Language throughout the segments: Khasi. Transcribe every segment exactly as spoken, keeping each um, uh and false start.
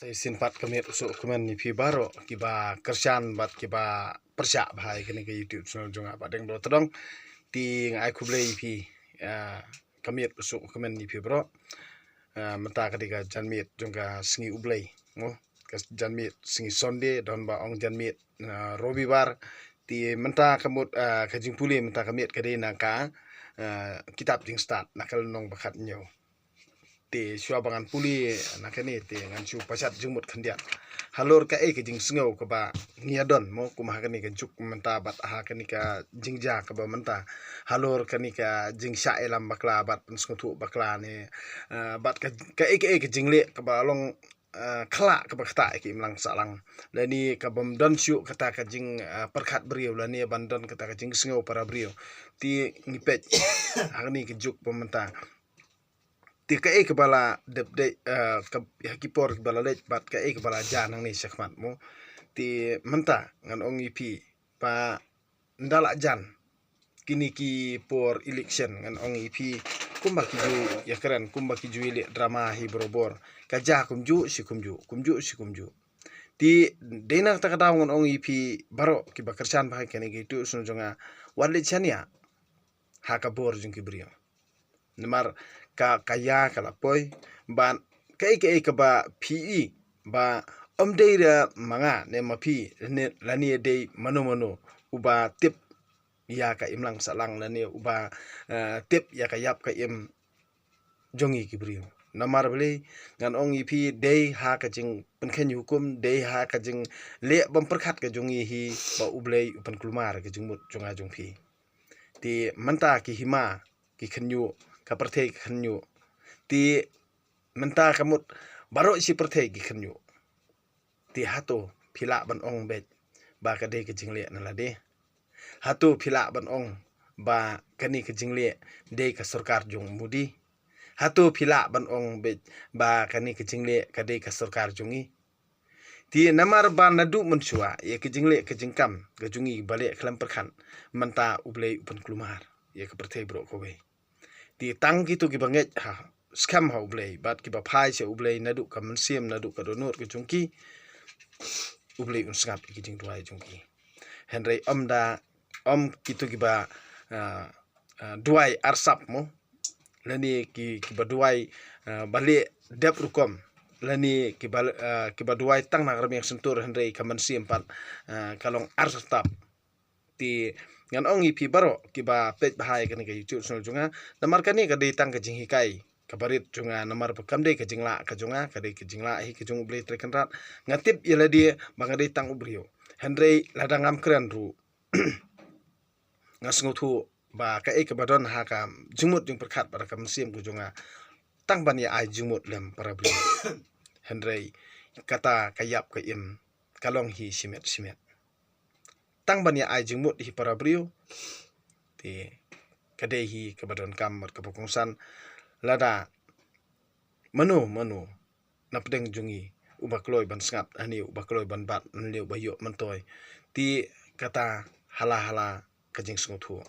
Shisien pat ka miet u suk u kmen ïa phi baroh kiba kyrshan bad kiba pyrshah bha ïa kane ka YouTube channel jong nga Bah Deng Dohtdong. Te nga ai khublei ïa phi, ah, ka miet u suk u kmen ïa phi baroh. Ah, mynta ka dei ka janmiet jong ka sngi U Blei, mo, ka janmiet sngi Sunday, don ba ong janmiet, ah, Robibar. Te mynta ka mut, ah, ka jingpule mynta ka miet ka dei na ka, ah, kitab Jingstad na ka lynnong ba khathynñiew. Te shuwa ba ngan pule na kane te ngan shu pachat jingmut khyndiat halor kaei ka jingsngew kaba ngi ïa don, mo, kum ha kane ka juk mynta bad ha kane ka jingjia kaba mynta, halor kane ka jingshah ïalam bakla bad pynsngewthuh bakla ne, ah, bad ka, kaei kaei ka jingleh kaba long, ah, khlah kaba ktah ïa ka imlang sahlang, lane ka bym don shuh kata ka jing, ah, pyrkhat briew lane ban don kata ka jingsngew para briew. Te ngi peit ha kane ka juk ba mynta. Te kaei kaba la dep dei, eh, ka, ha ki por kiba la leit bad kaei kaba la jan hangne shakhmat, mo. Te mynta ngan ong ïa phi ba ynda la jan kine ki por election, ngan ong ïa phi kumba ki ju ïakren, kumba ki ju ïaleh drama hi barabor. Ka ja kumjuh shi kumjuh, kumjuh shi kumjuh. Te dei na kata ka daw ngan ong ïa phi baroh kiba kyrshan bha ïa kane ka YouTube channel jong nga, wat leit shaniah ha ka bor jong ki briew. Namar ka, ka ïa ka la poi, bad kaei kaei kaba phi i ba ym dei da ma nga ne ma phi ne lane dei mano mano uba tip ïa ka imlang sahlang lane uba, eh, tip ïa ka ïap ka im jong ngi ki briew. Namar balei? Ngan ong ïa phi, dei ha ka jingpynkheiñ hukum, dei ha ka jingleh bym pyrkhat ka jong ngi hi ba U Blei u pynkulmar ka jingmut jong nga jong phi. Te mynta ki hima ki khynñiuh, ka pyrthei ki khynñiuh. Te mynta ka mut baroh shi pyrthei ki khynñiuh. Te hato phi lah ban ong beit ba ka dei ka jingleh na lade? Hato phi lah ban ong ba kane ka jingleh dei ka sorkar jong Modi? Hato phi lah ban ong beit ba kane ka jingleh ka dei ka sorkar jong ngi? Te namar ba naduh mynshuwa ïa ka jingleh ka jingkam ka jong ngi ba leh khlem pyrkhat, mynta U Blei u pynkulmar ïa ka pyrthei baroh kawei. Te tang kito kiba ngeit ha, skhem ha U Blei bad kiba phai sha U Blei naduh ka mynsiem, naduh ka dohnud ka jong ki, U Blei un sngap ïa ki jingduwai jong ki. Hynrei ym da, ym kito kiba, ah, ah, duwai arsap, mo, lane ki, kiba duwai, ah, ba leh dep rukom, lane kiba, ah, kiba duwai tang na ka rmiang syntur hynrei ka mynsiem pat, ah, ka long arsap. Te ngan ong ïa phi baroh kiba peit bha ïa kane ka YouTube channel jong nga, namar kane ka dei tang ka jinghikai kaba rit jong nga, namar ba kam dei ka jinglah ka jong nga, ka dei ka jinglah hi ka jong U Blei Trai Kynrad. Nga tip ïa lade ba nga dei tang u briew. Hynrei lada ngam kren ruh, nga sngewthuh ba kaei kaba don ha ka jingmut jingpyrkhat bad ka mynsiem ka jong nga, tang ban ïa ai jingmut lem para briew. Hynrei kata ka ïap ka im ka long hi shimet shimet. Tang ban ïa ai jingmut hi para briew. Te ka dei hi kaba donkam bad kaba kongsan, lada mano mano na pdeng jong ngi uba kloi ban sngap, lane uba kloi ban bat, lane uba ïoh myntoi, te kata hala hala ka jingsngewthuh.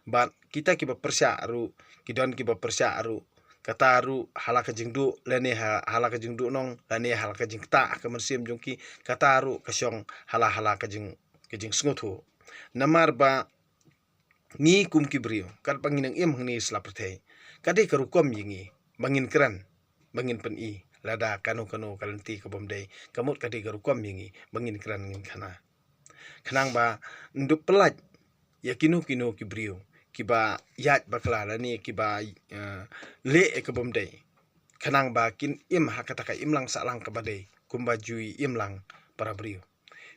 Bad kita kiba pyrshah ruh, ki don kiba pyrshah ruh, kata ruh hala ka jingduh, lane ha, hala ka jingduhnong, lane hala ka jingktah ka mynsiem jong ki, kata ruh ka shong hala hala ka jing, ka jingsngewthuh. Namar ba ngi kum ki briew, katba ngi nang im hangne sla pyrthei, ka dei ka rukom ïa ngi ba ngin kren, ba ngin pyni lada kano kano ka lynti ka bym dei, ka mut ka dei ka rukom ïa ngi ba ngin kren ngin khana. Khnang ba ndup pyllait ïa kino kino ki briew kiba ïaid bakla lane kiba, eh, leh ïa ka bym dei, khnang ba kin im ha kata ka imlang sahlang kaba dei kumba ju im lang para briew.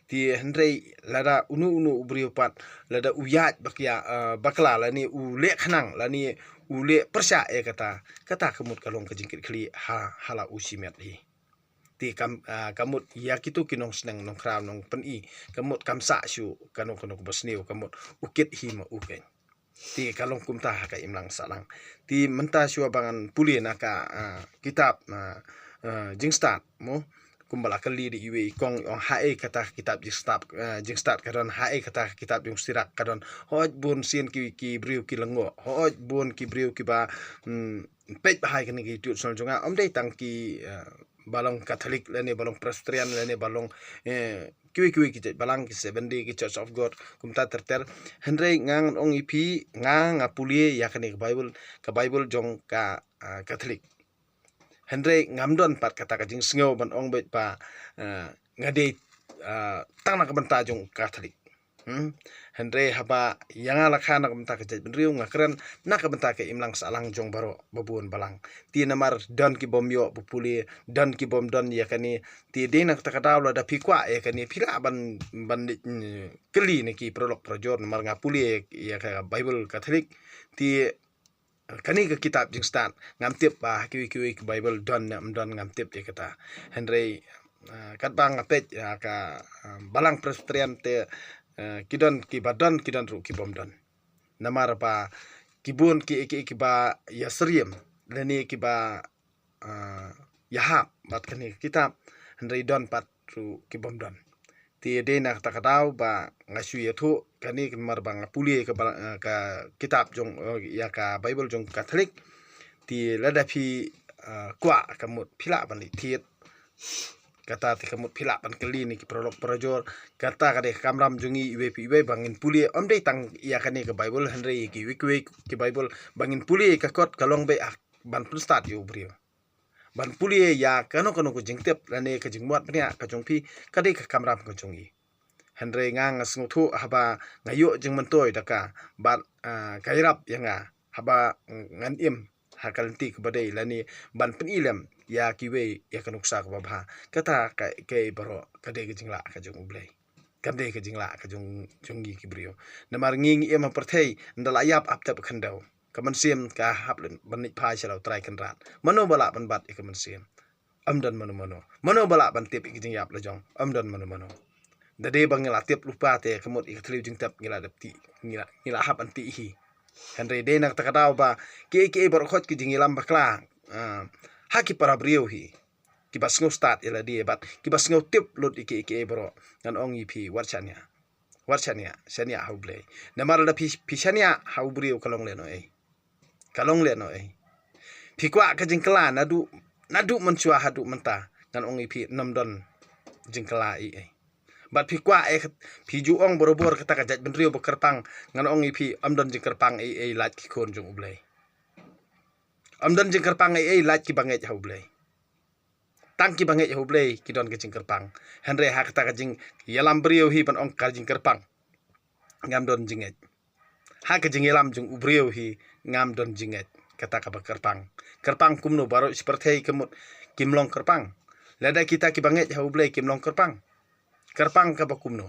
Te hynrei lada uno uno u briew pat, lada u ïaid bak ïa, eh, bakla lane u leh khnang lane u leh pyrshah ïa kata, kata ka mut ka long ka jingkitkhlieh ha, ha la u shimet hi. Te kam, ah, ka mut ïa kito ki nongsneng nongkhraw nongpyni, ka mut kam sah shuh kano kano kaba sniew, ka mut u kit hi ma u keiñ. Te ka long kumta ha ka imlang sahlang. Te mynta shuwa ba ngan pule na ka, ah, kitab, ah, ah, Jingstad, mo. Kumba la kylli da iwei i kong, ong haei kata ka kitab Jingstad, ah, Jingstad ka don, haei kata ka kitab Jingsirak ka don. Hooid bun sien ki, ki briew ki lyngngoh. Hooid bun ki briew kiba, hmm, peit bha ïa kane ka YouTube channel jong nga. Ym dei tang ki, ah, ba long Catholic lane ba long Presbyterian lane ba long, eh, kiwei kiwei ki jait balang, ki Seventh Day, ki Church of God, kumta ter ter. Hynrei nga ngan ong ïa phi, nga nga pule ïa kane ka Bible, ka Bible jong ka, ah, Catholic. Hynrei ngam don pat kata ka jingsngew ban ong beit ba, ah, nga dei, ah, tang na ka bynta jong Catholic. Hmm? Hynrei haba ïa nga la kha na ka bynta ka jaitbynriew, nga kren na ka bynta ka imlang sahlang jong baroh ba bun balang. Te namar don ki bym ïoh ba pule, don ki bym don ïa kane. Te dei na kata ka daw lada phi kwah ïa kane, phi lah ban, ban, mm, kylli na ki paralok parajor, namar nga pule ïa ka Bible Catholic. Te kane ka kitab jingstad, ngam tip ba ha kiwei kiwei ki Bible don ne ym don, ngam tip ïa kata. Hynrei, ah, katba nga peit ïa ka, ah, balang Presbyterian te, ah, ki don kiba don, ki don ruh ki bym don. Namar ba ki bun ki, ki, kiba ïasyriem lane kiba, ah, ïahap bad kane ka kitab, hynrei don pat ruh ki bym don. Te dei na kata ka daw ba nga shu ïathuh kane, namar ba nga pule ka ba, eh, ka kitab jong, eh, ïa ka Bible jong Catholic. Te lada phi, eh, kwah, ka mut phi lah ban leit thied. Kata te ka mut phi lah ban kylli na ki paralok parajor. Kata ka dei ka kamram jong ngi iwei pa iwei ba ngin pule, ym dei tang ïa kane ka Bible, hynrei ïa kiwei kiwei ki Bible ba ngin pule, ka kot ka long beit, ah, ban pynstad ïa u briew. Ban pule ïa kano kano ka jingtip lane ka jingmut bniah ka jong phi, ka dei ka kamram ka jong ngi. Hynrei nga nga sngewthuh haba nga ïoh jingmyntoi da ka, bad, ah, ka ïarap ïa nga haba ngan im ha ka lynti kaba dei lane ban pyni lem ïa kiwei ïa ka nuksa kaba bha. Kata ka, kaei baroh ka dei ka jinglah ka jong U Blei. Kam dei ka jinglah ka jong, jong ngi ki briew. Namar ngi ngi im ha pyrthei, ynda la ïap ap tep khyndew, ka mynsiem ka hap leit ban leit phai sha la U Trai Kynrad. Mano ba lah ban bat ïa ka mynsiem? Ym don mano mano. Mano ba lah ban tip ïa ka jingïap la jong? Ym don mano mano. Da dei ba ngi la tip lypa te, ka mut ïa ka thliew jingtep ngi la dep tih, ngi la, ngi la hap ban tih hi. Hynrei dei na kata ka daw ba kiei kiei baroh khoit ki jingïalam bakla, ah, ha ki para briew hi, kiba sngew stad ïa lade bad kiba sngew tip lut ïa kiei kiei baroh, ngan ong ïa phi, wat shaniah. Wat shaniah, shaniah ha U Blei. Namar lada phi, phi shaniah ha u briew, ka long lehnohei. Ka long lehnohei. Phi kwah ka jingkylla naduh, naduh mynshuwa haduh mynta, ngan ong ïa phi, ym don jingkylla ei ei. Bad phi kwah, eh, phi ju ong barabor kata ka jaitbynriew ba kyrpang, ngan ong ïa phi, ym don jingkyrpang ei ei, lait ki khun jong U Blei. Ym don jingkyrpang ei ei, lait kiba ngeit ha U Blei. Tang kiba ngeit ha U Blei ki don ka jingkyrpang. Hynrei ha kata ka jingïalam briew hi ban ong ka jingkyrpang, ngam don jingngeit. Ha ka jingïalam jong u briew hi ngam don jingngeit. Kata kaba kyrpang. Kyrpang kumno? Baroh shi pyrthei ka mut kim long kyrpang. Lada kita kiba ngeit ha U Blei kim long kyrpang, kyrpang kaba kumno?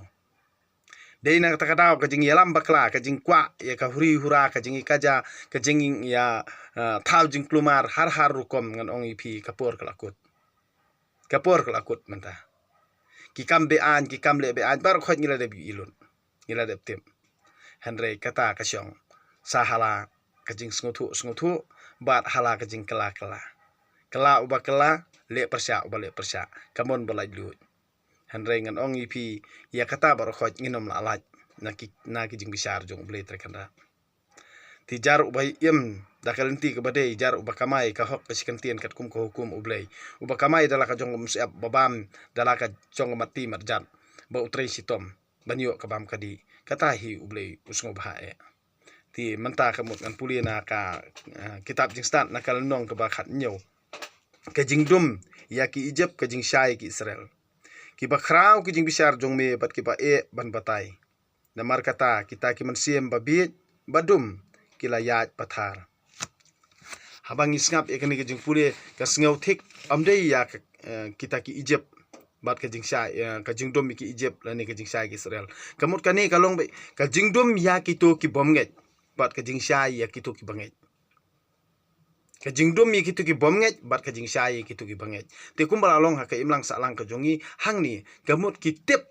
Dei na kata ka daw ka jingïalam bakla, ka jingkwah ïa ka huri hura, ka jingïakajia, ka jingïa, ah, thaw jingkulmar, har har rukom, ngan ong ïa phi, ka por ka la kut. Ka por ka la kut mynta. Ki kam be-aiñ, ki kam leh be-aiñ, baroh khoit ngi la dep ïohi lut, ngi la dep tip. Hynrei kata ka shong sa ha la ka jingsngewthuh sngewthuh bad ha la ka jingkylla kylla. Kylla uba kylla, leh pyrshah uba leh pyrshah, ka mon ba laitluid. Hynrei ngan ong ïa phi, ïa kata baroh khoit ngin ym lah lait na ki, na ki jingbishar jong U Blei Trai Kynrad. Te jar uba im da ka lynti kaba dei, jar uba kamai ka hok ka shi kyntien katkum ka hukum U Blei, uba kamai da la ka jong ka umsyep ba bam, da la ka jong ka matti matjat, ba u trei shitom ban ïoh ka bam ka dih, kata hi U Blei u sngewbha eh. Te mynta ka mut ngan pule na ka, ah, kitab Jingstad, na ka lynnong kaba khathynñiew. Ka jingdum ïa ki Ijipt, ka jingshai ïa ki Israel. Kiba khraw ki jingbishar jong me bad kiba eh ban batai. Namar kata kita ki mynsiem ba bieit ba dum ki la ïaid pathar. Haba ngi sngap ïa kane ka jingpule, ka sngew thik, ym dei ïa ka, eh, kita ki Ijipt bad ka jingshai, eh, ka jingdum ïa ki Ijipt lane ka jingshai ïa ki Israel. Ka mut kane ka long beit ka jingdum ïa kito ki bym ngeit bad ka jingshai ïa kito kiba ngeit. Ka jingdum ïa kito ki bym ngeit bad ka jingshai ïa kito kiba ngeit. Te kumba la long ha ka imlang sahlang ka jong ngi hangne, ka mut ki tip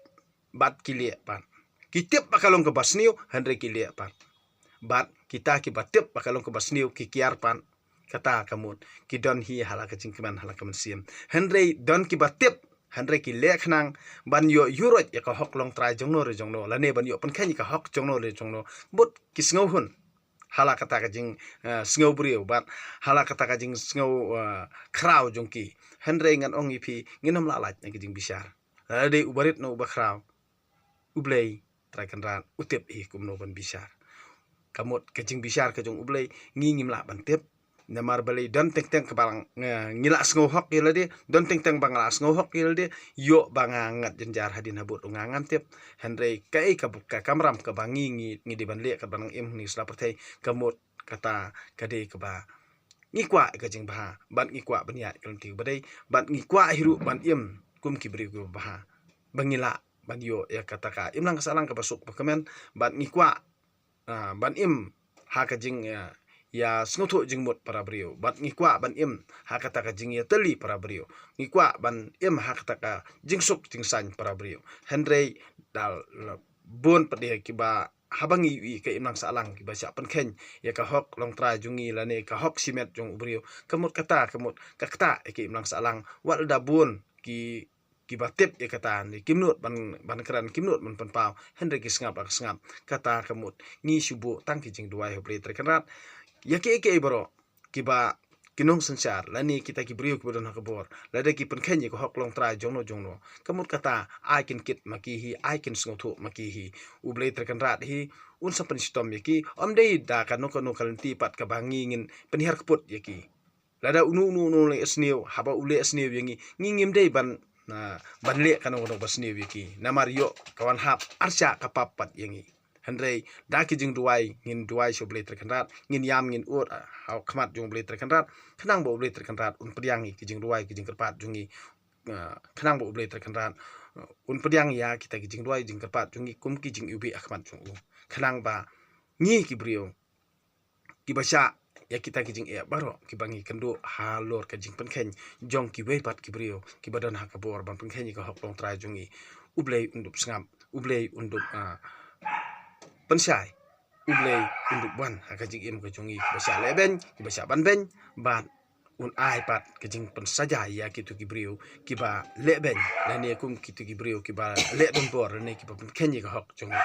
bad ki leh pat. Ki tip ba ka long kaba sniew, hynrei ki leh pat. Bad kita kiba tip ba ka long kaba sniew ki kiar pat. Kata ka mut ki don hi ha la ka jingkmen, ha la ka mynsiem. Hynrei don kiba tip, hynrei ki leh khnang ban ïoh ïuroit ïa ka hok longtrai jongno re jongno, lane ban ïoh pynkheiñ ïa ka hok jongno re jongno. Bad ki sngewhun. ha la kata ka jing, eh, sngew briew bad ha la kata ka jing sngew, eh, khraw jong ki. Hynrei ngan ong ïa phi, ngin ym lah lait na ka jing bishar. Lada dei u barit na u bakhraw, U Blei Trai Kynrad u tip hi kumno ban bishar. Ka mut ka jing bishar ka jong U Blei ngi ngim lah ban tip. Namar balei don teng teng kaba ngi, ngi lah sngew hok ïa lade, don teng teng ba nga lah sngew hok ïa lade, ïoh ba nga ngat jynjar hadien habud u nga ngam tip. Hynrei kaei ka, ka kamram kaba ngi, ngi, ngi dei ban leh katba nang im hangne sla pyrthei, ka mut kata ka dei kaba ngi kwah ka jingbha, bad ngi kwah ban ïaid ka lynti kaba dei, bad ngi kwah hi ruh ban im kum ki briew kiba bha. Ba ngi lah ban ïoh ïa kata ka imlang ka sahlang kaba suk ba kmen, bad ngi kwah, ah, ban im ha ka jing, ah, ïa sngewthuh jingmut para briew, bad ngi kwah ban im ha kata ka jingïatylli para briew, ngi kwah ban im ha kata ka jingsuk jingsaiñ para briew. Hynrei da la bun pat de kiba haba ngi ïohi ka imlang sahlang kiba shah pynkheiñ ïa ka hok longtrai jong ngi lane ka hok shimet jong u briew, ka mut kata, ka mut ka ktah ïa ka imlang sahlang. Wat lada bun ki, kiba tip ïa kata ne kim nud ban, ban kren, kim nud ban pynpaw, hynrei ki sngap la ka sngap. Kata ka mut ngi shu buh tang ki jingduwai ha U Blei Trai Kynrad ïa kiei kiei baroh kiba ki nongsynshar lane kita ki briew kiba don ha ka bor, lada ki pynkheiñ ïa ka hok longtrai jongno jongno, ka mut kata ai kin kit ma ki hi, ai kin sngewthuh ma ki hi. U Blei Trai Kynrad hi un sa pynshitom ïa ki, ym dei da kano kano ka lynti pat kaba ngi ngin pynhiar kput ïa ki. Lada uno uno uno u leh sniew, haba u leh sniew ïa ngi, ngi ngim dei ban, ah, ban leh kano kano ba sniew ïa ki. Namar ïoh ka wan hap arshah ka pap pat ïa ngi. Hynrei da ki jingduwai, ngin duwai sha U Blei Trai Kynrad, ngin ïam ngin ud, ah, ha khmat jong U Blei Trai Kynrad, khnang ba U Blei Trai Kynrad un pdiang ïa ki jingduwai ki jingkyrpad jong ngi, ah, khnang ba U Blei Trai Kynrad, ah, un pdiang ïa kita ki jingduwai jingkyrpad jong ngi kum ki jingiwbih ha khmat jong u. Khnang ba ngi ki briew kiba shah ïa kita ki jingeh baroh kiba ngi kynduh halor ka jingpynkheiñ jong kiwei pat ki briew kiba don ha ka bor ban pynkheiñ ïa ka hok longtrai jong ngi, U Blei un dup sngap, U Blei un dup, ah, pynshai, U Blei un dup wan ha ka jingim ka jong ngi kiba shah leh beiñ, kiba shah ban beiñ, bad un ai pat ka jingpynsaja ïa kito ki briew kiba leh beiñ lane kum kito ki briew kiba leh donbor lane kiba pynkheiñ ïa ka hok jong ngi.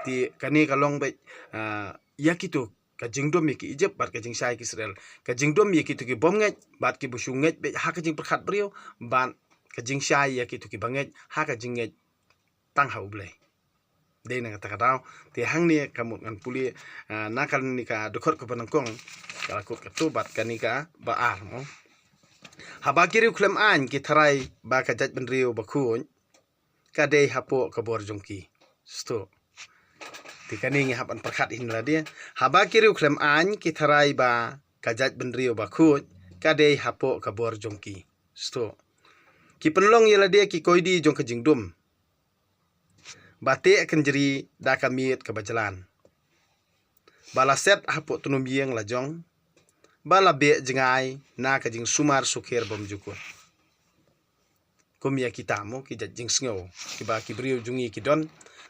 Te kane ka long beit, ah, ïa kito ka jingdum ïa ki Ijipt bad ka jingshai ki Israel, ka jingdum ïa kito ki bym ngeit bad kiba shu ngeit beit ha ka jingpyrkhat briew, bad ka jingshai ïa kito kiba ngeit ha ka jingngeit tang ha U Blei. Dei na kata ka daw te hangne ka mut ngan pule, ah, na kane ka dkhot kaba nyngkong, ka la kut katto bad kane kaba ar mo. Haba ki riew khlem aiñ ki tharai ba ka jaitbynriew bakhuid ka dei hapoh ka bor jong ki. Sngewthuh. Te kane ngi hap ban pyrkhat hi lade. Haba ki riew khlem aiñ ki tharai ba ka jaitbynriew bakhuid ka dei hapoh ka bor jong ki. Sngewthuh. Ki pynlong ïa lade ki koidi jong ka jingdum, ba teh kynjri da ka miet kaba jlan, ba la set hapoh tnum ïing la jong, ba la beh jngai na ka jingsumar sukher bymjukut. Kum ïa kita mo ki jait jingsngew kiba ki briew jong ngi ki don,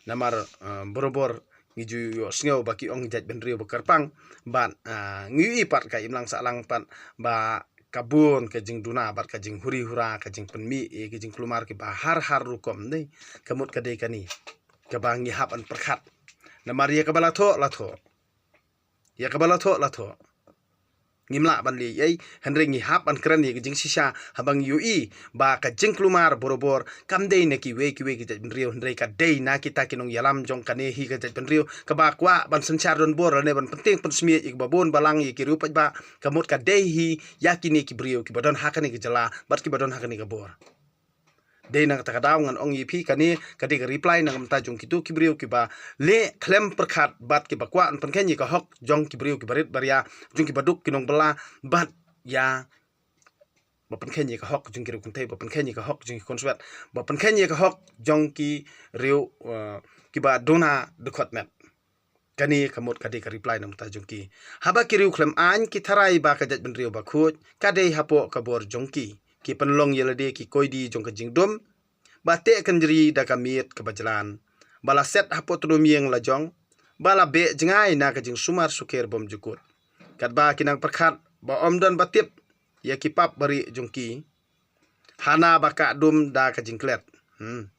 namar, eh, barabor ngi ju ïohsngew ba ki ong jaitbynriew ba kyrpang, bad, eh, ngi ïohi pat ka imlang sahlang pat ba ka bun ka jingduna bad ka jinghuri hura, ka jingpynmih ïa ki jingkulmar kiba har har rukom, ne, ka mut ka dei kane kaba ngi hap ban pyrkhat. Namar ïa kaba la thoh la thoh, ïa kaba la thoh la thoh, ngim lah ban leh ei ei, hynrei ngi hap ban kren ïa ka jingshisha haba ngi ïohi ba ka jingkulmar barabor kam dei na kiwei kiwei ki jaitbynriew, hynrei ka dei na kita ki nongïalam jong kane hi ka jaitbynriew kaba kwah ban synshar donbor lane ban pyntieng pynsmiej ïa kiba bun balang, ïa ki riew paidbah. Ka mut ka dei hi ïa kine ki briew kiba don ha kane ka jylla bad kiba don ha kane ka bor. Dei na kata ka daw ngan ong ïa phi, kane ka dei ka reply na ka bynta jong kito ki briew kiba leh khlem pyrkhat bad kiba kwah ban pynkheiñ ïa ka hok jong ki briew kiba rit baria, jong kiba duk ki nongbylla, bad ïa ba pynkheiñ ïa ka hok jong ki riew kynthei, ba pynkheiñ ïa ka hok jong ki khun swet, ba pynkheiñ ïa ka hok jong ki riew, eh, kiba duna dkhot met. Kane ka mut ka dei ka reply na ka bynta jong ki. Haba ki riew khlem aiñ ki tharai ba ka jaitbynriew bakhuid ka dei hapoh ka bor jong ki, ki pynlong ïa lade ki koidi jong ka jingdum, ba teh kynjri da ka miet kaba jlan, ba la set hapoh tnum ïing la jong, ba la beh jngai na ka jingsumar sukher bymjukut. Katba ki nang pyrkhat ba ym don ba tip ïa ki pap barieh jong ki, hana ba kah dum da ka jingklet. Hmm.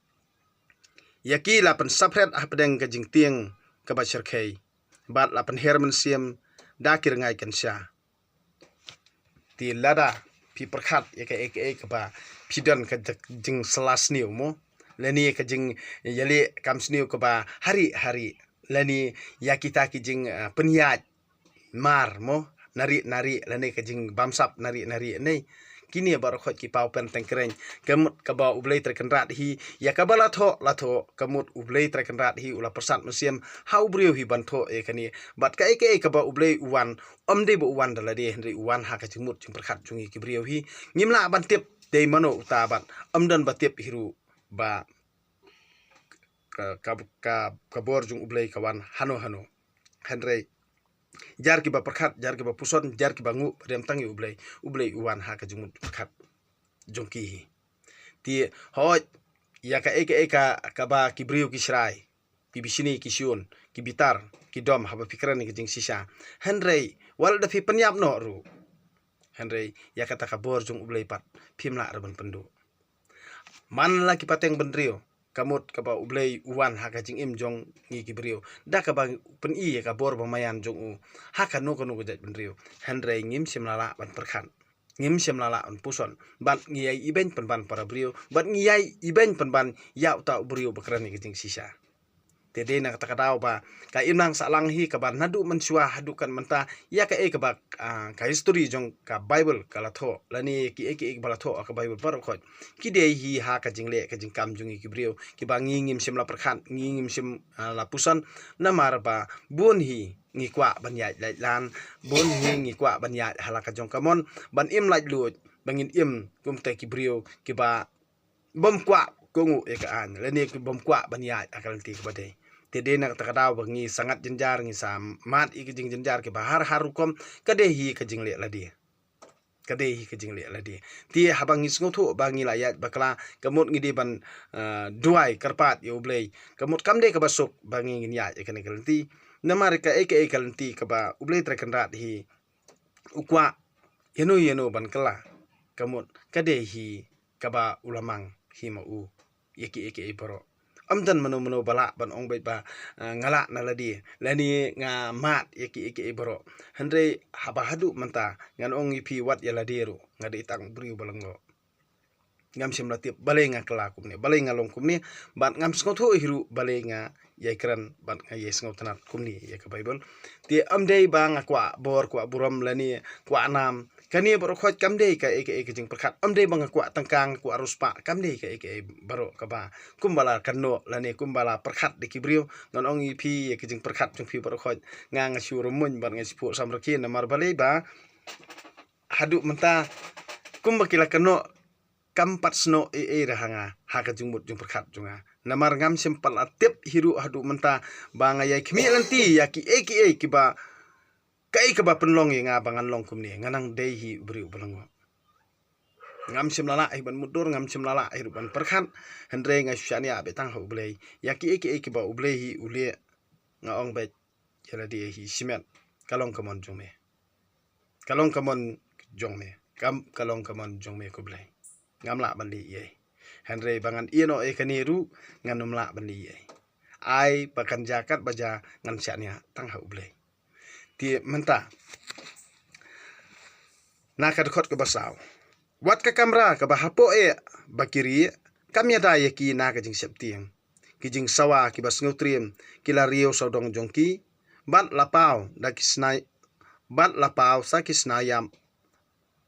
Ïa ki la pynsaphriang hapdeng ka jingtieng kaba shyrkhei, bad la pynher mynsiem da ki rngai kynsha. Te lada phi pyrkhat ïa kaei kaei kaba phi don ka jingsylla sniew mo, lane ka jingïaleh kam sniew kaba harieh harieh, lane ïa kita ki jingpynïaid mar mo, nari nari, lane ka jingbamsap nari nari ne. Kine baroh khoit ki paw pyrthei kren. Ka mut kaba U Blei Trai Kynrad hi, ïa kaba la thoh la thoh, ka mut U Blei Trai Kynrad hi u la pyrsad mynsiem ha u briew hi ban thoh ïa kane. Bad kaei kaei kaba U Blei u wan, ym dei ba u wan da lade, hynrei u wan ha ka jingmut jingpyrkhat jong ngi ki briew hi. Ngim lah ban tip dei mano uta, bad ym don ba tip hi ruh ba ka, ka, ka, ka bor jong U Blei ka wan hano hano. Hynrei jar kiba pyrkhat, jar kiba puson, jar kiba nguh ba dem tang ïa U Blei, U Blei u wan ha ka jingmut pyrkhat jong ki hi. Te hooid, ïa kaei kaei ka, kaba ki briew ki shrai, ki bishni ki shun, ki bitar, ki dom haba phi kren ïa ka jingshisha. Hynrei wat la da phi pynïap noh ruh, hynrei ïa kata ka bor jong U Blei pat phim lah ruh ban pynduh. Man la ki pateng bynriew, ka mut kaba U Blei u wan ha ka jingim jong ngi ki briew da kaba pyni ïa ka bor ba maïan jong u ha kano kano ka jaid bynriew. Hynrei ngim shym la lah ban pyrkhat, ngim shym la lah ban puson, bad ngi ïai ibeiñ pynban para briew, bad ngi ïai ibeiñ pynban ïa uta u briew ba kren ïa ka jingshisha. Te dei na kata ka daw ba ka imlang sahlang hi kaba naduh mynshuwa haduh kan mynta, ïa kaei kaba, ah, ka history jong ka Bible ka la thoh, lane kiei kiei ba la thoh ha ka Bible baroh khoit, ki dei hi ha ka jingleh ka jingkam jong ngi ki briew, kiba ngi ngim shym la pyrkhat, ngi ngim shym, ah, la puson. Namar ba bun hi ngi kwah ban ïaid laitlan, bun hi ngi kwah ban ïaid ha la ka jong ka mon, ban im laitluid, ba ngin im kumta ki briew kiba bym kwah kohnguh ïa ka aiñ, lane ki bym kwah ban ïaid ha ka lynti kaba dei. Te dei na kata ka daw ba ngi sa ngat jynjar, ngi sa mad ïa ki jingjynjar kiba har har rukom, ka dei hi ka jingleh lade. Ka dei hi ka jingleh lade. Te haba ngi sngewthuh ba ngi la ïaid bakla, ka mut ngi dei ban, eh, duwai kyrpad ïa U Blei. Ka mut kam dei kaba suk ba ngi ngin ïaid ïa kane ka lynti. Namar kaei kaei ka lynti kaba U Blei Trai Kynrad hi u kwah ïano ïano ban kylla, ka mut ka dei hi kaba u la mang hi ma u ïa kiei kiei baroh. Ym don mano mano ba lah ban ong beit ba, eh, nga lah na lade, lane nga mad ïa kiei kiei baroh. Hynrei haba haduh mynta ngan ong ïa phi, wat ïa lade ruh, nga dei tang briew ba lyngngoh. Ngam shym la tip balei nga kylla kumne, balei nga long kumne, bad ngam sngewthuh hi ruh balei nga ïai kren bad nga ïai sngewtynnat kumne ïa ka Bible. Te ym dei ba nga kwah bor, kwah burom, lane kwah nam. Kane baroh khoit kam dei kaei kaei ka jingpyrkhat. Ym dei ba nga kwah tyngka, nga kwah riewspah, kam dei kaei kaei baroh kaba kumba la kynnoh lane kumba la pyrkhat da ki briew. Ngan ong ïa phi ïa ka jingpyrkhat jong phi baroh khoit, nga nga shu rymmuiñ bad nga shu phuh samrkhie. Namar balei ba haduh mynta kumba ki la kynnoh, kam pat snoh ei ei ruh ha nga ha ka jingmut jingpyrkhat jong nga. Namar ngam shym pat la tip hi ruh haduh mynta ba nga ïai khmih lynti ïa kiei kiei kiba, kaei kaba pynlong ïa nga ba ngan long kumne, nga nang dei hi u briew ba lyngngoh. Ngam shym la lah hi ban mutdur, ngam shym la lah hi ruh ban pyrkhat, hynrei nga shu shaniah beit tang ha U Blei ïa kiei kiei kiba U Blei hi u leh. Nga ong beit ïa lade hi shimet, ka long ka mon jong me. Ka long ka mon jong me. Kam, ka long ka mon jong me ko Blei. Ngam lah ban leh ei ei. Hynrei ba ngan ïeh noh ïa kane ruh ngan ym lah ban leh ei ei. Ai ba kan jia kat ba jia, ngan shaniah tang ha U Blei. Te mynta na ka dkhot kaba saw. Wat ka kamra kaba hapoh eh ba ki rieh, kam ïada ïa ki na ka jingsheptieng. Ki jingsawa kiba sngewtriem ki la riew sawdong jong ki, bad la paw da ki snai, bad la paw sa ki snai ïap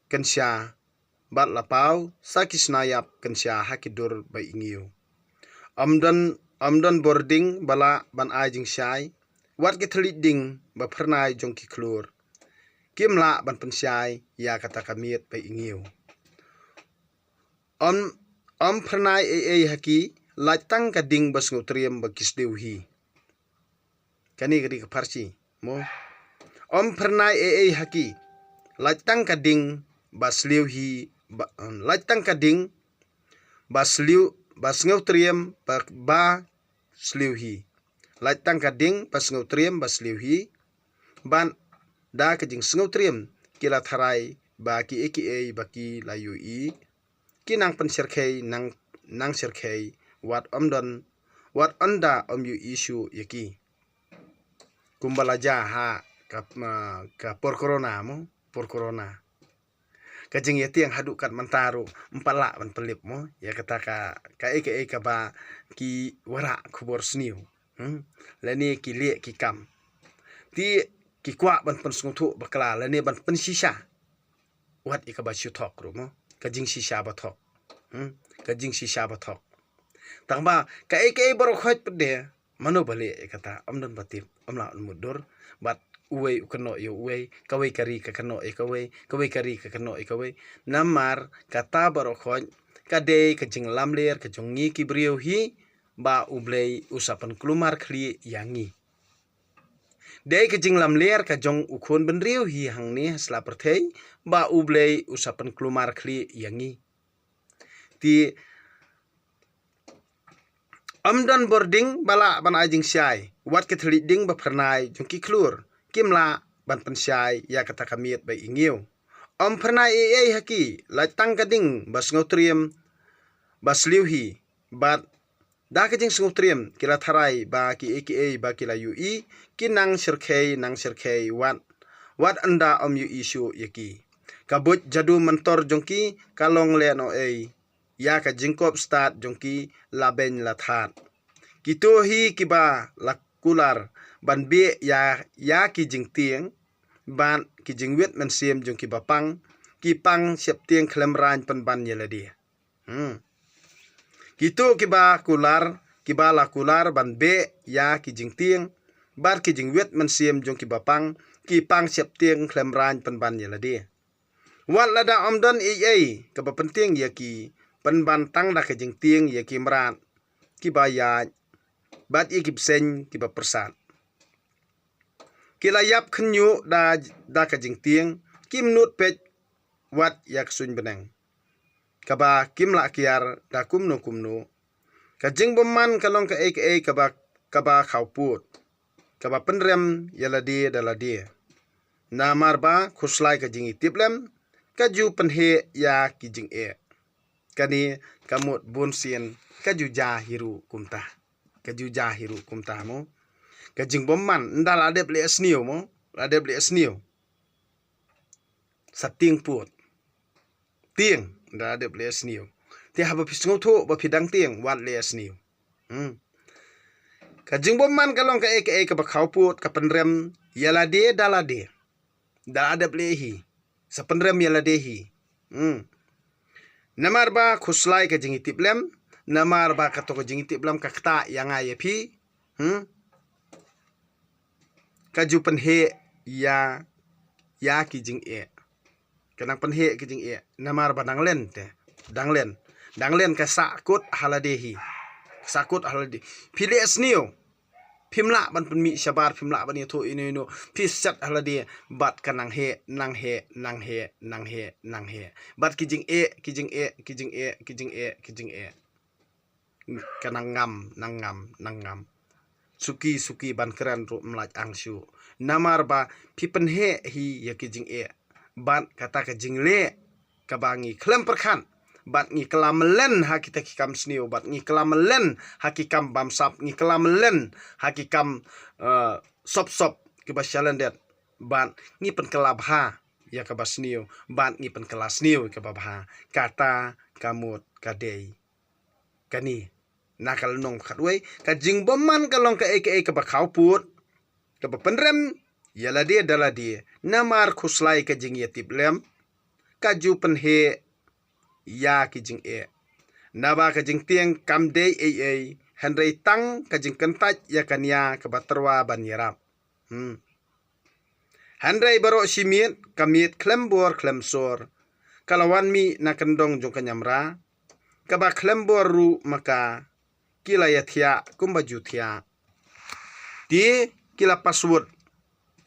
kynsha, bad la paw sa ki snai ïap kynsha ha ki dur ba ingiew. Ym don, ym don bording ba lah ban ai jingshai, wat ki thylliej ding ba phyrnai jong ki khlur kim lah ban pynshai ïa kata ka miet ba ingiew. Ym, ym phyrnai ei ei ha ki, lait tang ka ding ba sngewtriem ba ki sdiew hi. Kane ka dei ka pharshi mo. Ym phyrnai ei ei ha ki, lait tang ka ding ba sliew hi, ba, lait tang ka ding ba sliew, ba sngewtriem ba, ba sliew hi. Lait tang ka ding ba sngewtriem ba sliew hi. Bad da ka jingsngewtriem ki la tharai ba kiei kiei ba ki la ïohi, ki nang pynshyrkhei, nang, nang shyrkhei, wat ym don, wat ynda ym ïohi shuh ïa ki. Kumba la jia ha ka, ah, ka por corona mo, por corona. Ka jingïatieng haduh kat mynta ruh ym pat lah ban pynlip mo ïa kata ka, kaei kaei kaba ki wanrah khubor sniew. Hmm? Lane ki leh ki kam. Te ki kwah ban pynsngewthuh bakla lane ban pynshisha. Wat ïa kaba shu thok ruh mo. Ka jingshisha ba thok. Hmm? Ka jingshisha ba thok. Tangba kaei kaei baroh khoit pat de, mano ba leh ïa kata, ym don ba tip, ym lah ban mutdur. Bad uwei u kynnoh ïa uwei, kawei ka ri ka kynnoh ïa kawei, kawei ka ri ka kynnoh ïa kawei. Namar kata baroh khoit ka dei ka jinglamler ka jong ngi ki briew hi, ba U Blei u sa pynkulmar khlieh ïa ngi. Dei ka jinglamler ka jong u khun bynriew hi hangne ha sla pyrthei, ba U Blei u sa pynkulmar khlieh ïa ngi. Te ym don bording ba lah ban ai jingshai, wat ki thylliej ding ba phyrnai jong ki khlur kim lah ban pynshai ïa kata ka miet ba ingiew. Ym phyrnai ei ei ha ki, lait tang ka ding ba sngewtriem ba sliew hi. Bad da ka jingsngewtriem ki la tharai ba kiei kiei ba ki la ïohi ki nang shyrkhei nang shyrkhei, wat wat ynda ym ïohi shuh ïa ki. Ka buit jadu mantor jong ki ka long lehnohei, ïa ka jingkop stad jong ki la beiñ la thad. Kito hi kiba la kular ban beh ïa, ïa ki jingtieng bad ki jingwit mynsiem jong kiba pang, ki pang sheptieng khlem raiñ pynban ïa lade. Hmm. Kito kiba kular, kiba la kular ban beh ïa ki jingtieng bad ki jingwit mynsiem jong kiba pang, ki pang sheptieng khlem raiñ pynban ïa lade. Wat lada ym don ei ei kaba pyntieng ïa ki, pynban tang da ka jingtieng ïa ki mrad kiba ïaid bad ïa ki bseiñ kiba pyrsad. Ki la ïap khynñiuh da, da ka jingtieng, kim nud peit wat ïa ka suiñ bneng, kaba kim lah kiar da kumno kumno. Ka jingbymman ka long kaei kaei kaba, kaba khawpud, kaba pynrem ïa lade da lade. Namar ba khuslai ka jingïatiplem ka ju pynheh ïa ki jingeh. Kane ka mut bunsien ka ju jia hi ruh kumta. Ka ju jia hi ruh kumta mo. Ka jingbymman ynda la dep leh sniew mo, la dep leh sniew, sa tieng pud. Tieng, ynda la dep leh sniew. Te haba phi sngewthuh ba phi dang tieng, wat leh sniew. Hmm. Ka jingbymman ka long kaei kaei kaba khawpud, ka pynrem ïa lade da lade. Da la dep leh hi, sa pynrem ïa lade hi. Hmm. Namar ba khuslai ka jingïatiplem, namar ba kato ka jingïatiplem ka ktah ïa nga ïa phi. Hmm. Ka ju pynheh ïa, ïa ki jingeh. Ka nang pynheh ki jingeh namar ba dang len te. Dang len. Dang len ka sahkut ha lade hi. Ka sahkut ha lade. Phi leh sniew, phim lah ban pynmih shabar, phim lah ban ïathuh ino ino. Phi set ha lade bad ka nang heh, nang heh, nang heh, nang heh, nang heh. Bad ki jingeh, ki jingeh, ki jingeh, ki jingeh, ki jingeh. Ka nang ngam, nang ngam, nang ngam. Suki suki ban kren ruh ym lah ang shuh. Namar ba phi pynheh hi ïa ki jingeh bad kata ka jingleh kaba ngi khlem pyrkhat, bad ngi kylla mlen ha kita ki kam sniew, bad ngi kylla mlen ha ki kam bamsap, ngi kylla mlen ha ki kam, eh, sop sop kiba shalyndet, bad ngi pynkylla bha ïa kaba sniew, bad ngi pynkylla sniew ïa kaba bha. Kata ka mut ka dei kane. Na ka lynnong khatwei, ka jingbymman ka long kaei kaei kaba khawpud, kaba pynrem ïa lade da lade. Namar khuslai ka jingïatiplem ka ju pynheh ïa ki jingeh. Naba ka jingtieng kam dei ei ei, hynrei tang ka jingkyntait ïa ka nia kaba tyrwa ban ïarap. Hmm. Hynrei baroh shi miet, ka miet khlem bor khlem sor, ka la wan mih na kyndong jong ka ñiamra, kaba khlem bor ruh ma ka, ki la ïathiah kumba ju thiah. Te ki la password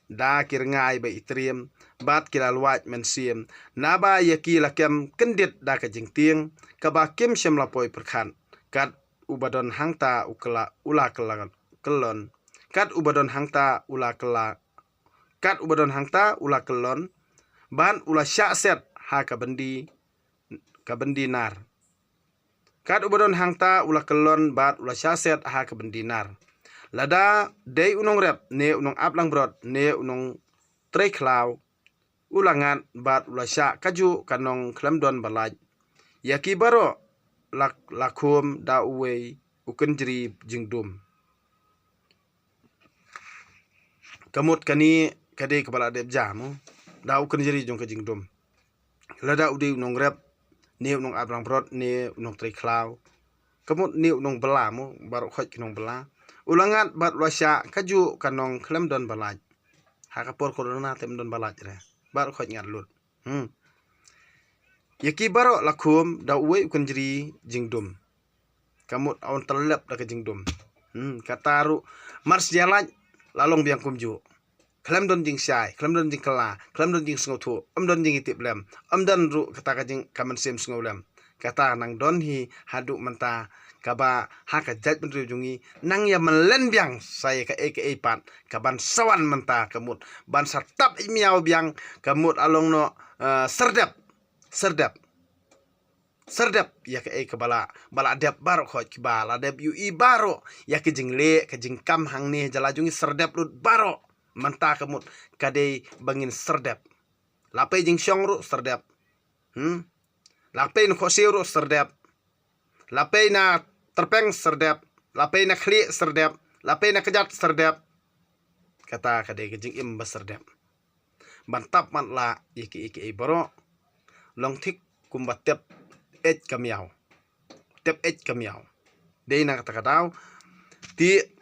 da ki rngai ba itriem, bad ki la luaid mynsiem, naba ïa ki la kem kyndit da ka jingtieng kaba kim shym la poi pyrkhat. Kat uba don hangta u kylla, u la kylla, kyllon. Kat uba don hangta u la kylla, kat uba don hangta u la kyllon, bad u la shah set ha ka byndi, ka byndi nar. Kat uba don hangta u la kyllon bad u la shah set ha ka byndi nar. Lada dei u nongrep ne u nongap langbrot ne u nong, trei khlaw, u la ngat bad u la shah kajuh ka nong khlem don ba lait. Ïa ki baroh la, la khum da uwei u kynjri jingdum. Ka mut kane ka dei kaba la dep jam, da u kynjri jong ka jingdum. Lada u dei u nongrep, ne u nongat brang brot, ne u nongtrei khlaw. Ka mut ne u nongbylla mo, baroh khoit ki nongbylla. U la ngat bad u la shah kajuh ka nong khlem don ba lait. Ha ka por corona te ym don ba lait re. Baroh khoit ngat lut. Hmm. Ïa ki baroh la khum da uwei u kynjri jingdum. Ka mut un tyllep da ka jingdum. Hmm, kata ruh mar shu ïa lait la long biang kumjuh. Khlem don jingshai, khlem don jingkylla, khlem don jingsngewthuh, ym don jingïatiplem, ym don ruh kata ka jing ka mynsiem sngewlem. Kata nang don hi haduh mynta kaba ha ka jaitbynriew jong ngi nang ïa malen biang sa ïa kaei kaei pat kaban sa wan mynta ka mut ban sa tap i miaw biang ka mut a long noh, eh, syrdep, syrdep. Syrdep ïa kaei kaba la, ba la dep baroh khoit kiba la dep ïohi baroh ïa ki jingleh, ki jingkam hangne jylla jong ngi syrdep lut baroh. Mynta ka mut ka dei ba ngin syrdep. La pei jingshong ruh syrdep. Hmm? La pei na khohsiew ruh syrdep. La pei na tyrpeng syrdep. La pei na khlieh syrdep. La pei na kjat syrdep. Kata ka dei ka jingim ba syrdep. Ban tap matlah ïa kiei kiei baroh. Long thik kumba tep eit ka miaw. Tep eit ka miaw. Dei na kata ka daw. Te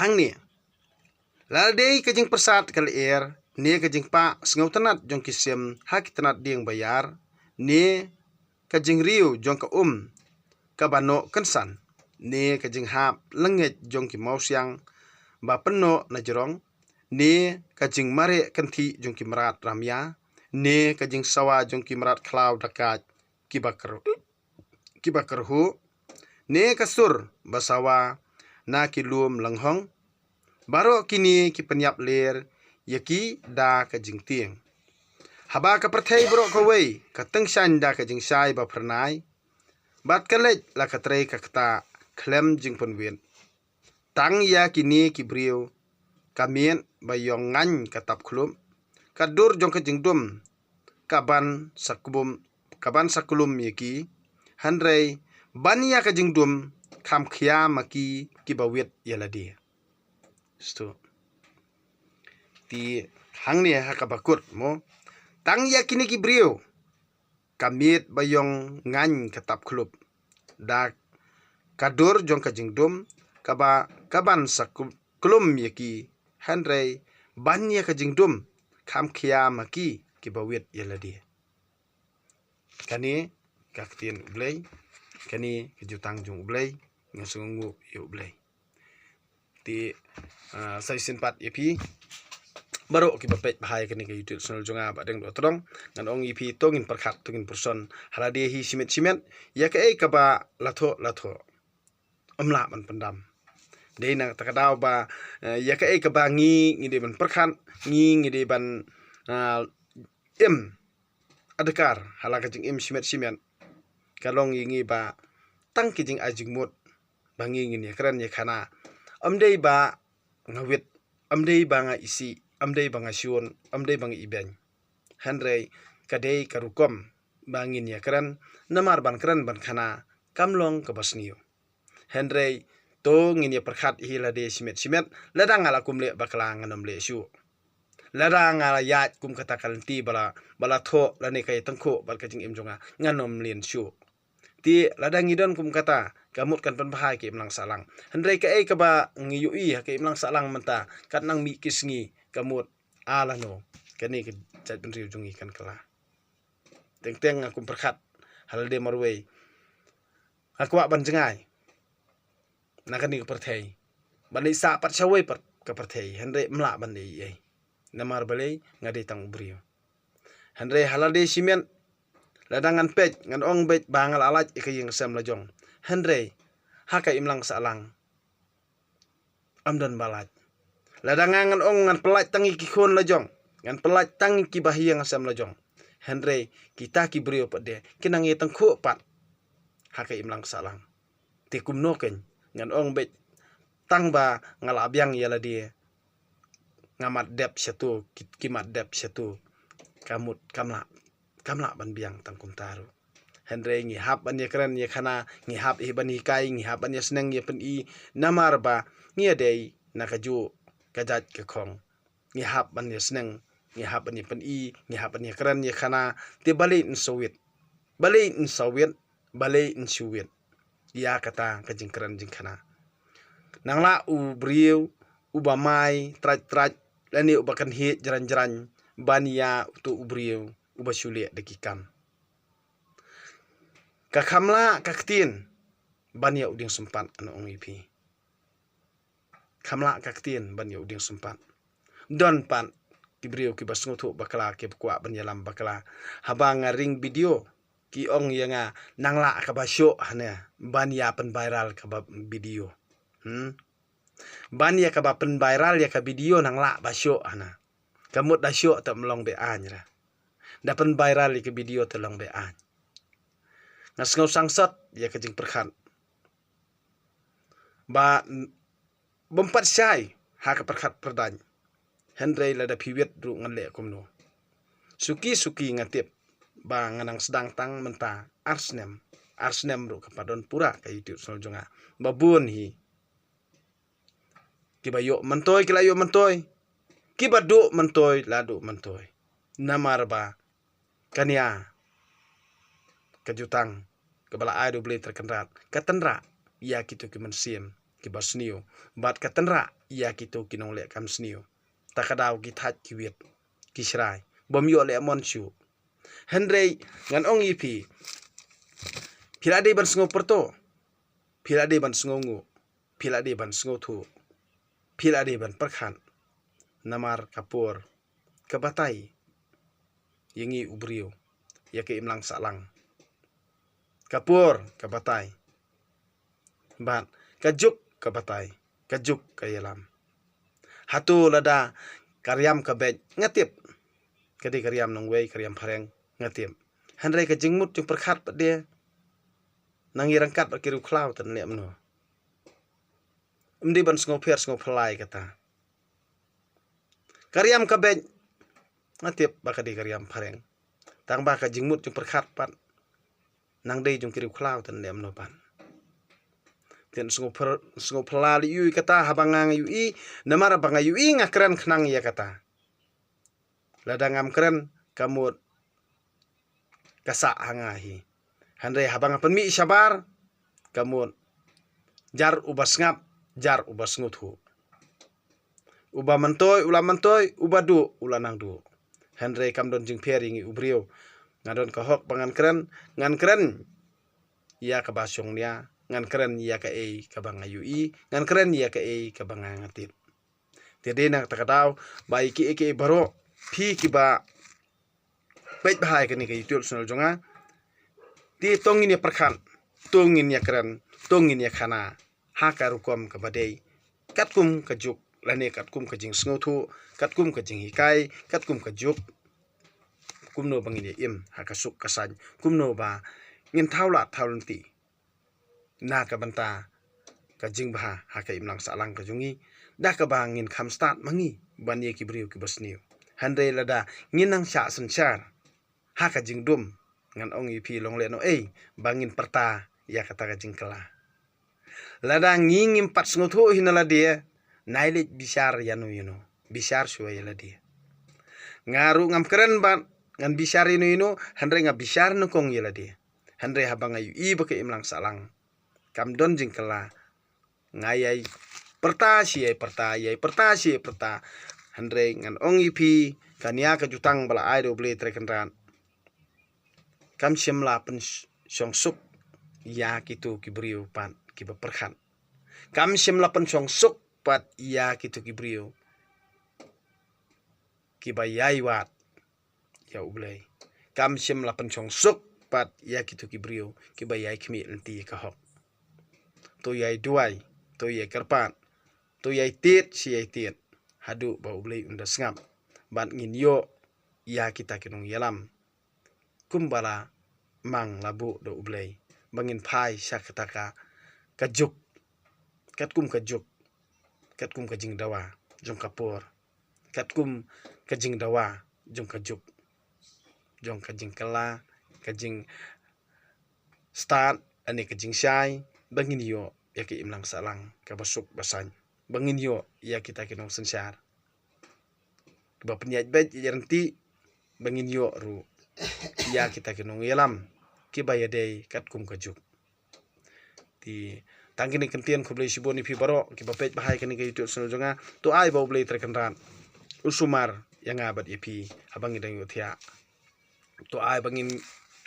hangne. Lada dei ka jingpyrsad ka lyer, ne ka jingpah sngewtynnat jong ki sim ha ki tnat dieng ba ïar, ne ka jingriew jong ka um kaba noh kynsan, ne ka jinghap lyngngeit jong ki mawsiang ba pynnoh na jrong, ne ka jingmareh kynthih jong ki mrad ramïa, ne ka jingsawa jong ki mrad khlaw dakaid kiba kyrhuh, kiba kyrhuh, ne ka sur ba sawa na ki lum lynghong. Baroh kine ki pynïap ler ïa ki da ka jingtieng. Haba ka pyrthei baroh kawei ka tyngshaiñ da ka jingshai ba phyrnai, bad ka leit la ka trei ka ktah khlem jingpynwit. Tang ïa kine ki briew ka miet ba ïong ngaiñ ka tap khlum, ka dur jong ka jingdum ka ban sa kbum, ka ban sa klum ïa ki, hynrei ban ïa ka jingdum kham khia ma ki kiba wit ïa lade. Stu. Te hangne ha kaba kut mo. Tang ïa kine ki briew ka miet ba ïong ngaiñ ka tap khlum. Da ka dur jong ka jingdum kaba ka ban sa kl-, klum ïa ki, hynrei ban ïa ka jingdum kham khia ma ki kiba wit ïa lade. Kane ka ktien U Blei, kane ka jutang jong U Blei, nga sngewnguh ïa U Blei. Te, ah, sa shisien pat ïa phi baroh kiba peit bha ïa kane ka YouTube channel jong nga Bah Deng Dohtdong, ngan ong ïa phi to ngin pyrkhat, to ngin pyrshon, ha lade hi shimet shimet, ïa kaei kaba la thoh la thoh, ym lah ban pyndam. Dei na kata ka daw ba, eh, ïa kaei kaba ngi, ngi dei ban pyrkhat, ngi, ngi dei ban, ah, im adkar ha la ka jingim shimet shimet, ka long ïa ngi ba tang ki jingai jingmut ba ngi ngin ïakren ïakhana. Ym dei ba nga wit, ym dei ba nga isih, ym dei ba nga shun, ym dei ba nga ibeiñ. Hynrei ka dei ka rukom ba ngin ïakren, namar ban kren ban khana kam long kaba sniew. Hynrei to ngin ïa pyrkhat hi lade shimet shimet, lada nga la kum leh bakla ngan ym leh shuh. Lada nga la ïaid kum kata ka lynti ba la, ba la thoh lane ka ïatyngkhuh bad ka jingim jong nga, ngan ym leh shuh. Te lada ngi don kum kata, ka mut kan pynbha ïa ka imlang sahlang. Hynrei kaei kaba ngi ïohi ha ka imlang sahlang mynta, kat nang mih ki sngi, ka mut, a lano, kane ka jaitbynriew jong ngi kan kylla. Teng teng nga kum pyrkhat ha lade marwei, nga kwah ban jngai na kane ka pyrthei, ban leit sah pat shawei pat ka pyrthei, hynrei ym lah ban leit ei ei. Namar balei? Nga dei tang u briew. Hynrei ha lade shimet, lada ngan peit, ngan ong beit ba nga la lait ïa ka ïing ka sem la jong, hynrei ha ka imlang sahlang ym don ba lait. Lada nga ngan ong ngan pyllait tang ïa ki khun la jong, ngan pyllait tang ïa ki bahaïing hasem la jong, hynrei kita ki briew pat de ki nang ïatyngkhuh pat ha ka imlang sahlang. Te kumno keiñ ngan ong beit tang ba nga la biang ïa lade nga mat dep shatu, ki, ki mat dep shatu. Ka mut kam lah, kam lah ban biang tang kumta ruh. Hynrei ngi hap ban ïakren ïakhana, ngi hap hi ban hikai, ngi hap ban ïasneng ïapyni, namar ba ngi ïadei na kajuh ka jait ka khong. Ngi hap ban ïasneng, ngi hap ban ïapyni, ngi hap ban ïakren ïakhana, te balei yn sawit, balei yn sawit, balei yn sawit ïa kata ka jingkren jingkhana. Nang lah u briew uba mai trait trait lane uba kynhieh jrang jrang ban ïa uto u briew uba shu leh da ki kam. Ka kham lah ka ktien ban ïa u dieng sympat, ngan ong ïa phi. Kham lah ka ktien ban ïa u dieng sympat. Don pat ki briew kiba sngewthuh bakla, kiba kwah ban ïalam bakla. Haba nga ring video, ki ong ïa nga, nang lah kaba shuh hana ban ïa pynviral kaba video. Hmm? Ban ïa kaba pynviral ïa ka video nang lah ba shuh hana. Ka mut da shuh te ym long be-aiñ ra. Da pynviral ïa ka video te long be-aiñ. Nga sngew sangsot ïa ka jingpyrkhat. Ba n-, bym pat shai ha ka pyrkhat pyrdaiñ. Hynrei lada phi wit ruh ngan leh kumno. Suki suki nga tip ba nga nang sdang tang mynta ar snem. Ar snem ruh kam pat don pura ka YouTube channel jong nga. Ba bun hi. Kiba ïoh myntoi ki la ïoh myntoi. Kiba duh myntoi la duh myntoi. Namar ba kane ka jutang kaba la ai da U Blei Trai Kynrad ka tynrah ïa kito ki mynsiem kiba sniew, bad ka tynrah ïa kito ki nongleh kam sniew. Ta ka daw ki thait ki wit ki shrai, bym ïoh leh mon shuh. Hynrei ngan ong ïa phi, phi la dei ban sngew pyrto, phi la dei ban sngew nguh, phi la dei ban sngewthuh, phi la dei ban pyrkhat. Namar ka por ka batai ïa ngi u briew, ïa ka imlang sahlang. Ka por ka batai bad ka juk ka batai, ka juk ka ïalam. Hato lada ka riam ka beit, nga tip ka dei ka riam nongwei, ka riam phareng, nga tip. Hynrei ka jingmut jingpyrkhat pat de nang ïa ryngkat bad ki riewkhlaw te nleh mano. Ym dei ban sngewpher sngewphylla ïa kata. Ka riam ka beit, nga tip ba ka dei ka riam phareng. Tang ba ka jingmut jingpyrkhat pat nang dei jong ki riewkhlaw te nleh mano pat. Te sngewpher sngewphylla leh ïa kata haba nga ïohi, namar ba nga ïohi nga kren khnang ïa kata. Lada ngam kren ka mut ka sah ha nga hi. Hynrei haba nga pynmih shabar ka mut jar uba sngap, jar uba sngewthuh. Uba myntoi u la myntoi, uba duh u la nang duh. Hynrei kam don jingpher ïa ngi u briew. Nga don ka hok ba ngan kren, ngan kren ïa kaba shong nia, ngan kren ïa kaei kaba nga ïohi, ngan kren ïa kaei kaba nga nga tip. Te dei na kata ka daw ba ïa kiei kiei baroh phi kiba peit bha ïa kane ka YouTube channel jong nga, te to ngin ïa pyrkhat, to ngin ïa kren, to ngin ïa khana ha ka rukom kaba dei, katkum ka juk lane katkum ka jingsngewthuh, katkum ka jinghikai, katkum ka juk. Kumno ba ngin ïa im ha ka suk ka saiñ, kumno ba ngin thaw lad thaw lynti na ka bynta ka jingbha ha ka imlang sahlang ka jong ngi, da kaba ngin kham stad ma ngi ban ïa ki briew kiba sniew. Hynrei lada ngin nang shah synshar ha ka jingdum, ngan ong ïa phi long lehnohei ba ngin pyrta ïa kata ka jingkylla. Lada ngi ngim pat sngewthuh hi na lade, nai leit bishar ïano ïano, bishar shuwa ïa lade. Nga ruh ngam kren ba ngan bishar ïano ïano, hynrei nga bishar nyngkong ïa lade. Hynrei haba nga ïohi ba ka imlang sahlang kam don jingkylla, nga ïai pyrta shi ïai pyrta, ïai pyrta shi ïai pyrta. Hynrei ngan ong ïa phi, kane ka jutang ba la ai da U Blei Trai Kynrad kam shym la pynshong suk ïa kito ki briew pat kiba pyrkhat. Kam shym la pynshong suk pat ïa kito ki briew kiba ïai wad ïa U Blei. Kam shym la pynshong suk pat ïa kito ki briew kiba ïai khmih lynti ïa ka hok. To ïai duwai, to ïai kyrpad, to ïai tied shi ïai tied haduh ba U Blei un da sngap bad ngin ïoh ïa kita ki nongïalam kumba la mang la buh da U Blei ba ngin phai sha kata ka, ka juk, katkum ka juk, katkum ka jingdawa jong ka por. katkum ka jingdawa jong ka juk, jong ka jingkylla, ka jingstad, lane ka jingshai, ba ngin ïoh ïa ka imlang sahlang kaba suk ba saiñ, ba ngin ïoh ïa kita ki nongsynshar ba pynïaid beit ïaid ryntih, ba ngin ïoh ruh ïa kita ki nongïalam kiba ïadei katkum ka juk. Te tang kine ki ktien, khublei shibun ïa phi baroh kiba peit bha ïa kane ka YouTube channel jong nga. To ai ba U Blei Trai Kynrad un sumar ïa nga bad ïa phi haba ngi dang ïohthiah. To ai ba ngin,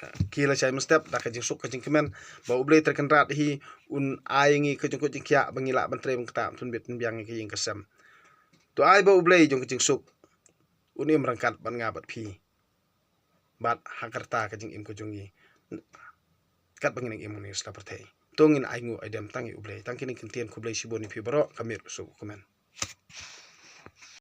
eh, kiew lashai mynstep da ka jingsuk ka jingkmen, ba U Blei Trai Kynrad hi un ai ngi ka jingkut jingkhiah ba ngi lah ban trei ban ktah, ban pynbit pynbiang ïa ka ïing ka sem. To ai ba U Blei jong ka jingsuk un im ryngkat bad nga bad phi, bad ha ka rta ka jingim ka jong ngi, katba ngi nang im ha kane ka sla pyrthei. To ngin ai nguh ai dem tang ïa U Blei. Tang kine ki ktien, khublei shibun ïa phi baroh, ka miet u suk u kmen.